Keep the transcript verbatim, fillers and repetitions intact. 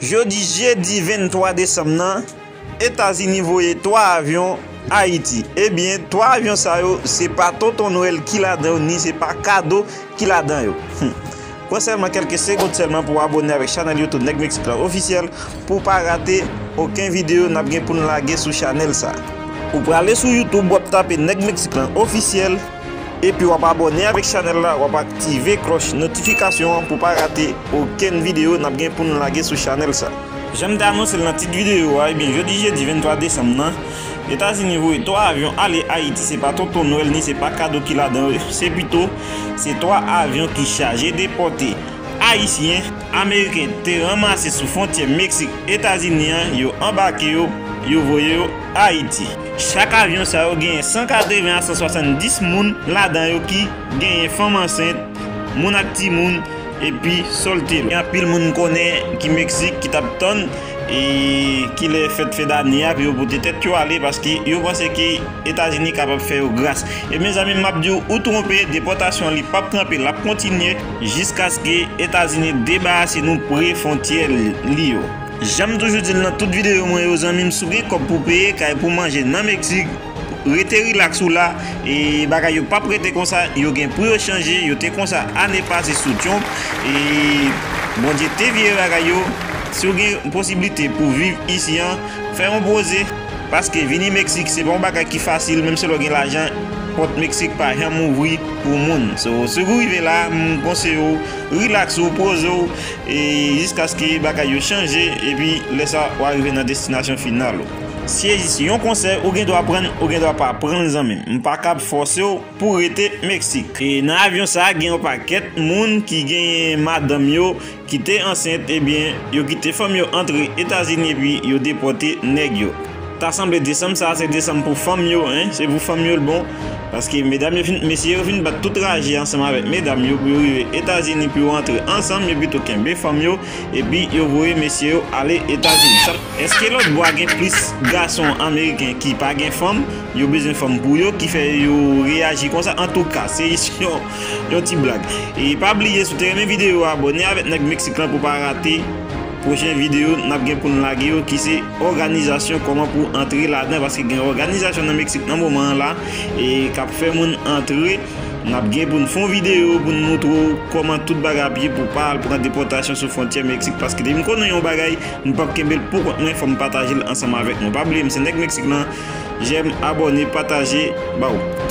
Jodi jedi venntwa desanm nan, Etazini voye twa avyon Ayiti. Ebyen, twa avyon sa yo, se pa Tonton Nwèl ki ladan yo, ni se pa kado ki ladan yo. Hmm. Pran sèlman kèlke segond sèlman pou w abòne avèk chanèl YouTube Nèg Meksik lan Ofisyèl pou w pa rate okenn videyo n ap gen pou n lage sou chanèl sa. Ou prale sou YouTube, w ap tape Nèg Meksik lan Ofisyèl, epi w ap abòne avèk chanèl la, w ap aktive klòch notifikasyon an pou w pa rate okenn videyo n ap gen pou n lage sou chanèl sa. Jan m te anonse l nan tit videyo a, ebyen, jodi jedi venntwa desanm nan, Etazini voye twa avyon ale Ayiti. Se pa Tonton Nwèl ni se pa kado ki ladan yo, se pito se twa avyon ki chaje depòte Ayisyen, Ameriken te ranmase sou fwontyè Meksik Etazini an, yo anbake yo, yo voye yo Ayiti. Chak avyon sa yo genyen san katreven a san swasanndis moun ladan yo ki genyen fanm ansent, moun ak timoun, epi sòlte l. Gen anpil moun m konnen ki Meksik ki t ap tann e kilè fèt fen dane a pou yo pote tèt yo ale, paske yo panse ke Etazini kapab fè yo gras. E mezanmi, m ap di w, ou twonpe, depòtasyon li p ap kanpe, l ap kontinye jiskaske Etazini debarase nou pre fwontyè li yo. Jan m toujou di l nan tout videyo mwen yo, zanmi m, si w gen kòb pou peye kay pou manje nan Meksik, rete rilaks ou la, e bagay yo p ap rete konsa, yo gen pou yo chanje, yo te konsa ane pase sou Trump, e Bondye te vire bagay yo. Si w gen posiblite pou viv isi an, fè yon poze, paske vini Meksik se pa yon bagay ki fasil, menm si w gen lajan, pòt Meksik pa janm ouvri pou moun. So, si w rive la, m konseye w, rilaks ou, poze w, e jiskaske bagay yo chanje, epi lè sa, w a rive nan destinasyon final ou. Si e jis yon konsèy, ou gen dwa pran l, ou gen dwa pa pran l, zanmi m. M pa kab fòse w pou w rete Meksik. E nan avyon sa a, gen yon pakèt moun ki genyen madanm yo ki te ansent, ebyen, yo kite fanm yo antre Etazini epi yo depòte nèg yo. Ta sanble desanm sa a se desanm pou fanm yo, en, se pou fanm yo l bon. Paske medam yo fin, mesye yo fin bat tout raje ansanm avèk medam yo pou yo rive Etazini pou yo antre ansanm, yo pito kenbe fanm yo, epi yo voye mesye yo ale Etazini. Sa, èske lòtbò a gen plis gason ameriken ki pa gen fanm, yo bezwen fanm pou yo, ki fè yo reyaji konsa? Antouka, se jis yon, yon ti blag. E pa bliye, si w te renmen videyo a, abòne avèk Nèg Meksik lan pou w pa rate pwochen videyo n ap gen pou n lage yo, ki se òganizasyon, kòman pou antre ladan, paske gen òganizasyon nan Meksik nan moman an la, e k ap fè moun antre. N ap gen pou n fè yon videyo pou n montre w kòman tout bagay ap ye pou w pa al pran depòtasyon sou fwontyè Meksik, paske depi m konnen yon bagay, m p ap kenbe l pou kont mwen, fò m pataje l ansanm avèk nou. Pa bliye, m se Nèg Meksik lan, jèm, abòne, pataje, ba w.